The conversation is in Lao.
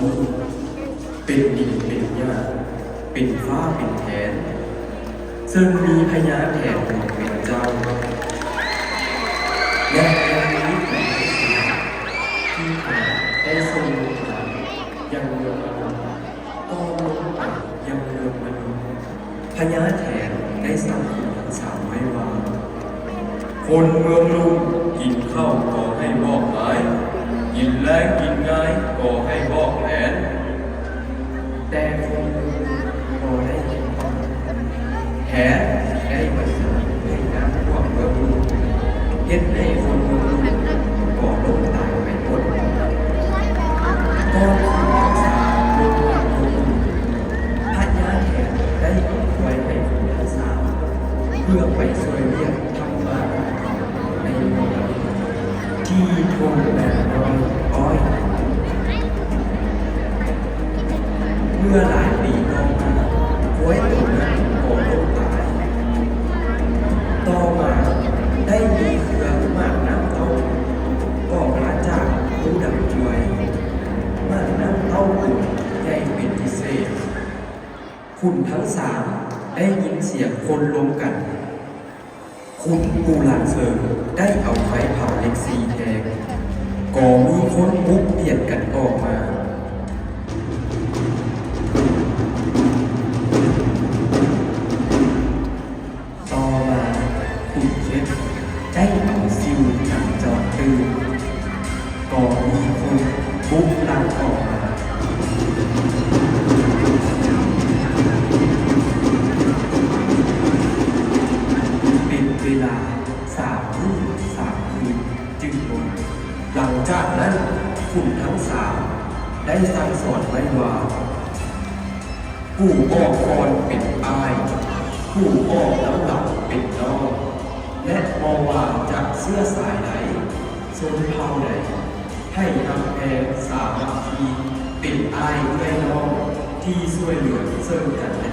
ເປັນດິນເປັນຫຍ້າ ເປັນຟ້າເປັນແຜ່ນ ເຊິ່ງມີພະຍາແຖນເປັນເຈົ້າ ແລະ ຍັງມີຜົນທີ່ຫາໄດ້ສົ່ງມາຍັງເມືອງມະນຸດ ກໍລົງໄປຍັງເມືອງມະນຸດ. ພະຍາແຖນໄດ້ສັ່ງຄົນທັງສາມໄວ້ວ່າ ຄົນເມືອງລຸ່ມ ກິນເຂົ້າກໍໃຫ້ບອກອາຍ, ກິນແລງກິນງ່າຍກໍໃຫ້ບອກແຜນ. ແຕ່ຄົນເມືອງລຸ່ມບໍ່ໄດ້ເຮັດຕາມແຜນ, ໄດ້ບັນດາໃຫ້ນາງພວກເມືອງລຸ່ມ ເຮັດໃຫ້ຄົນເມືອງລຸ່ມກໍລົ້ມຕາຍໄປໝົດ. ກ່ອນທີ່ທັງສາມລົງມາຄົນໜຶ່ງ ພະຍາແຖນໄດ້ເອົາຄວາຍໃຫ້ຄົນທັງສາມ ເພື່ອໄປຊ່ວຍວຽກທຳມາຫາກິນໃນເມືອງ ທີ່ທົ່ງນານ້ອຍອ້ອຍ. ເມື່ອຫຼາຍປີຕໍ່ມາ ຄວາຍໂຕນັ້ນກໍລົ້ມຕາຍ. ຕໍ່ມາໄດ້ມີເຄືອໝາກນ້ຳເຕົ້າອອກມາຈາກຮູດັງຈວຍ. ໝາກນ້ຳເຕົ້ານັ້ນໃຫຍ່ເປັນພິເສດ. ຂຸນທັງສາມໄດ້ຍິນສຽງຄົນລົມກັນ. ຂຸນປູຫຼານເສີງໄດ້ເອົາໄຟເຜົາເຫຼັກສີ່ແທ່ງ, ກໍມີຄົນບຸກບຽດກັນອອກມາ. ຕໍ່ມາຂຸນເຄັດໄດ້ເອົາຊິວຈັບຈອນຕື່ມ, ກໍມີຄົນບຸກລັກອອກມາ. ເປັນເວລາສາມມື້ສາມຄືນຈຶ່ງລົງ. ຫຼັງຈາກນັ້ນຂຸນທັງສາມໄດ້ສັ່ງສອນໄວ້ວ່າ ຜູ້ອອກກ່ອນເປັນອ້າຍ, ຜູ້ອອກນຳຫຼັງເປັນນ້ອງ ແລະ ບໍ່ວ່າຈະເຊື້ອສາຍໃດ, ຊົນເຜົ່າໃດ, ໃຫ້ຮັກແພງສາມັກຄີ ເປັນອ້າຍເອື້ອຍນ້ອງທີ່ຊ່ວຍເຫຼືອເຊິ່ງກັນແລະ